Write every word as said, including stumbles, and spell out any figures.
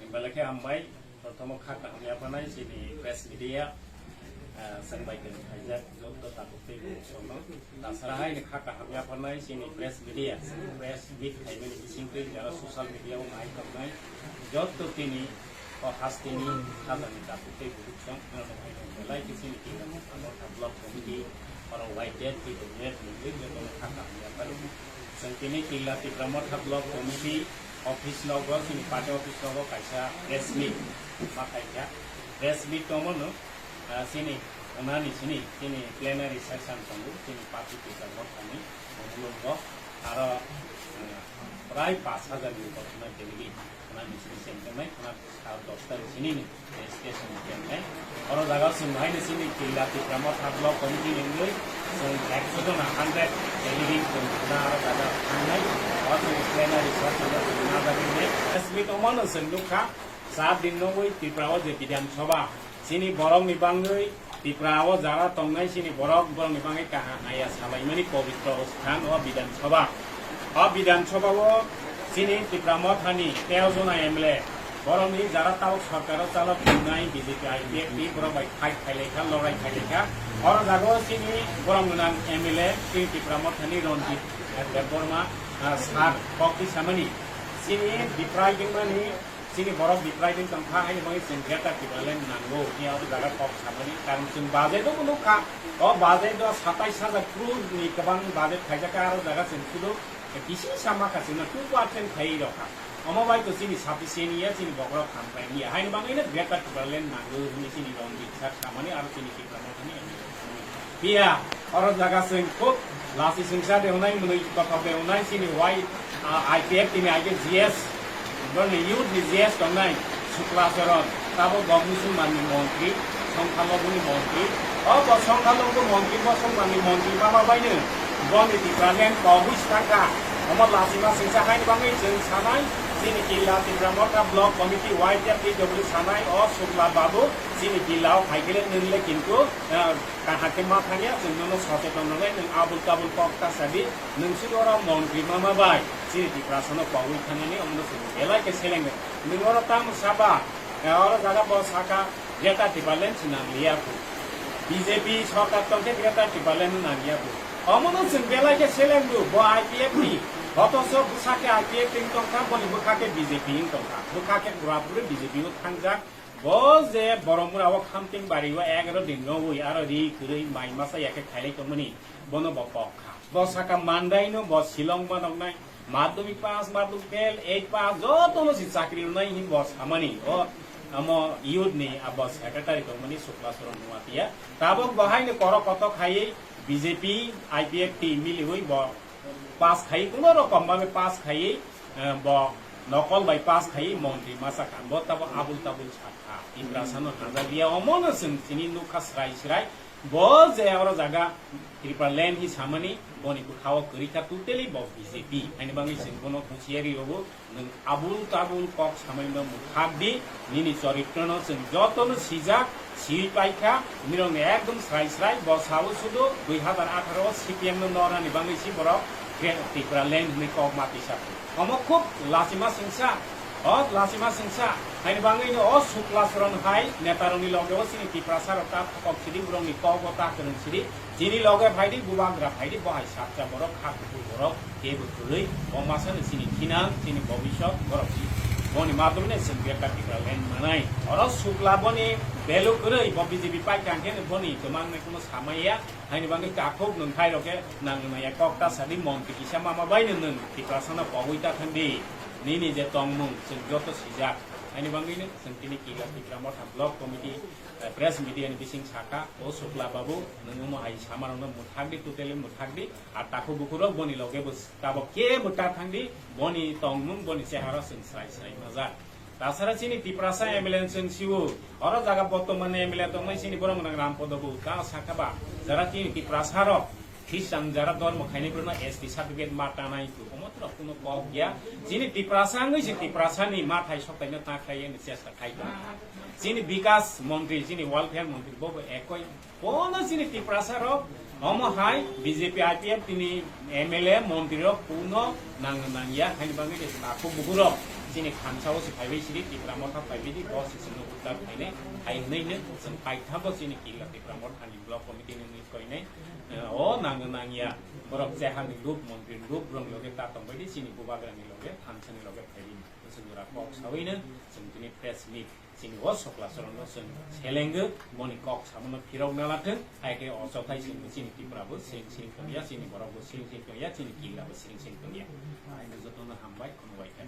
Belai khe hambai, prothomo kha kaham yapharnai chini press media, ah, chwng bai kwrwi khaijak joto takhuk tei bukhuk rokno. Tasara hai ni kha kaham yapharnai chini press media, chini press meet khaimani bisingtwi jara social media o nai tongmani joto tini o hasteni khajani takhuk tei bukhuk rok belai khe chini Tipra Motha Block Committee, oro Y T F, T W F ni twi jotono kha kaham yaphar. Chwng tini Killa Tipra Motha Block Committee office nogo, chini party office nogo kaisa press meet ma khaikha. Press meet tongmano, ah, chini onani chini, chini plenary session tongo, chini party Tipra Mothani mulungo. Aro, ah, prai pash hajar ni kothoma delegate onani chini chengkhe mai, Sar dosta ni sini ni registration ni kemne. Oro jaga chwng hai ni sini Killa Tipra Motha Block Committee ni wngwi chwng ekso jona hundred delegate chwng khna aro jaga thangnai. Oro chwng plenary session o chwng ma jagwi nai. Press meet o mano chwng nukha, char din nogwi Tripura o je Bidhan Sabha chini borok ni bangwi Tripura o jara tongnai chini borok, borok ni bangwi kaham haya salaimani pobitro sthan o Bidhan Sabha. O Bidhan Sabha o chini Tipra Mothani teo jona M L A, borok ni jara tabuk sorkar o chalok tongnai B J P I P F T borok bai fight khailaikha, lorai khailaikha. Oro jaga o chini borok gwnang M L A chini Tipra Mothani Ranjit Debbarma, ah, sir kok twi samani chini biprai wngmani Chini borok biprai din tongkha, haini bagwi chwng Greater Tipraland nango, hwnwi abo jaga kok samani. Karon chwng budget o nukha, o budget o satais hajar crore ni kwbang budget khaijak kha, aro jaga chwng sudu kisi sama kha, chwngno two percent khaiwi rokha. Omo bai to chini sufficient ya, chini bokhorok hamkrai ya. Haini bagwino Greater Tipraland nango hwnwi chini Ranjit sir samani, aro chini Tipra Mothani Phiya, oro jaga chwng khub lasi singsa de hwnai, mwnwi kothok de hwnai, chini wai, ah, I P F T ni aige G S, borokni youth ni G S tongnai Sukla Charan, tabuk bo Musulman ni montri, Songkha Loguni montri. O bo Songkha Logu montri, Musulman ni montri mama baino boni Tipraland kobui saka. Omo lasi ma singsa haini bagwi chwng sanai, chini Killa Tipra Motha Block Committee Y T F T W sanai, o Sukla Babu, chini Killa o phaikhe le nwng le kintu, ah, Kaham khe ma thangya, chwng nono socheton rwnai, nwng abul tabul kok ta sadi, nwng sidi oro montri mama bai, chini Tiprasano kogwi thangnani, omono chwng belai khe seleng rw. Nwng oro tamo saba, eh, oro jaga bo saka, Greater Tipraland se nangliya kho. B J P sorkar tongkhe Greater Tipraland no nangliya kho. Omono chwng belai khe seleng rw, bo I P F ni, hotoso bwsakhe I P F ni tongkha, boni bwkhakhe B J P ni tongkha, bwkhakhe purapuri B J P o thangjak. Bo je Boromura o Khamting bari o egaro din rogwi aro ri kwrwi mai masa yakhe khailai tongmani, bono bo kok kha. Bo saka mandaino bo Shillong manoknai, madhyamik pass, madhyamik fail, eight pass, jotono si chakri rwnai hin bo samani. O amo youth ni abo secretary tongmani Sukla Charan Nuatia. Tabok bo haino korok kotok khaiwi B J P, I P F T miliwi bo pass khai, kuno rokom babe pass khai, eh, bo nokol bai pass khai montri masa kha, bo tabo abul tabul sakha. Tiprasano hajak liya, omono chwng chini nukha srai srai. Bo je oro jaga Tipraland hi samani, boni bwkhao kwrwi kha totally bo B J P. Haini bagwi chwng bono husiari rwo, nwng abul tabul kok samani no mwthak di, nini choritrono chwng jotono sijak, Siwi paikha, nirokni ekdom srai srai, bo sao sudu dui hazar atharo o C P M no nornani bagwi si borok Greater Tipraland hwnwi kok ma tisa. Omo khub lachima singsa, o lachima singsa, haini bagwino o Sukla Charan hai netarokni loge o chini Tiprasa rok ta kok sidi borokni kok o ta kwrwng sidi, chini loge phaidi, bubagra phaidi, bo hai sakcha borok, kha kuphur borok. Kebo kwrwi, bo masano chini khinang, chini bobisok, borok si. Boni madrumne chwng Greater Tipraland manai. Oro Sukla boni value kwrwi, bo B J P pai kangkhe boni kwmangnai kuno samaiya. Haini bagwi takhuk nwng thairok khe nangmaya kok ta sadi montri kisa mama baino nwng Tiprasano kogwi ta thangdi. Nini je tongmung chwng joto sijak. Haini bagwino chwng tini Killa Tipra Motha Block Committee, eh, press media ni bising saka, o Sukla babu, nwng omo hai samarokno mwthakdi, totally mwthakdi. Ar takhuk bukhurok boni loge bo tabok kebo ta thangdi, boni tongmung, boni chehara chwng srai srai majak. Tasara chini Tiprasa M L A chwng siwo, oro jaga botoman M L A tongnai chini borok gwnang Rampodo bo ta sakha ba, jara chini Tiprasa rok Christian jara dormo khainai borokno S T certificate ma tanai tu, omo toro kuno kok ya. Chini Tiprasa wngwi se Tiprasa ni mathai soktaino ta khlai chesta khai tong. Chini Bikas montri, chini welfare montri bo bo ekoi Kono chini Tiprasa rok, omo hai B J P I P F T ni M L A montri rok kuno nang nang ya, haini bagwi je takhuk buku rok. Chini khansa o se phaibai siri Tipra Motha phaibai di, bo se chwngno uddar khainai, hai hwnwi no chwng paithago chini Killa Tipra Mothani block committee ni hwnwi koinai, eh, o nang nangya, borok chehani look, montri look, borok loge ta tongbai di, chini bubagrani loge, thansani loge phaibai di. Chwng jora kok sawi no chwng tini press meet. Chini o Sokla Charan no chwng selengwi boni kok samono phirok na lathwng, hai khe o chothai chwng chini Tripura bo siring siring tongya, chini borok bo siring siring tongya, chini Killa bo siring siring tongya. Hai no jotono hambai, khulumbai kha.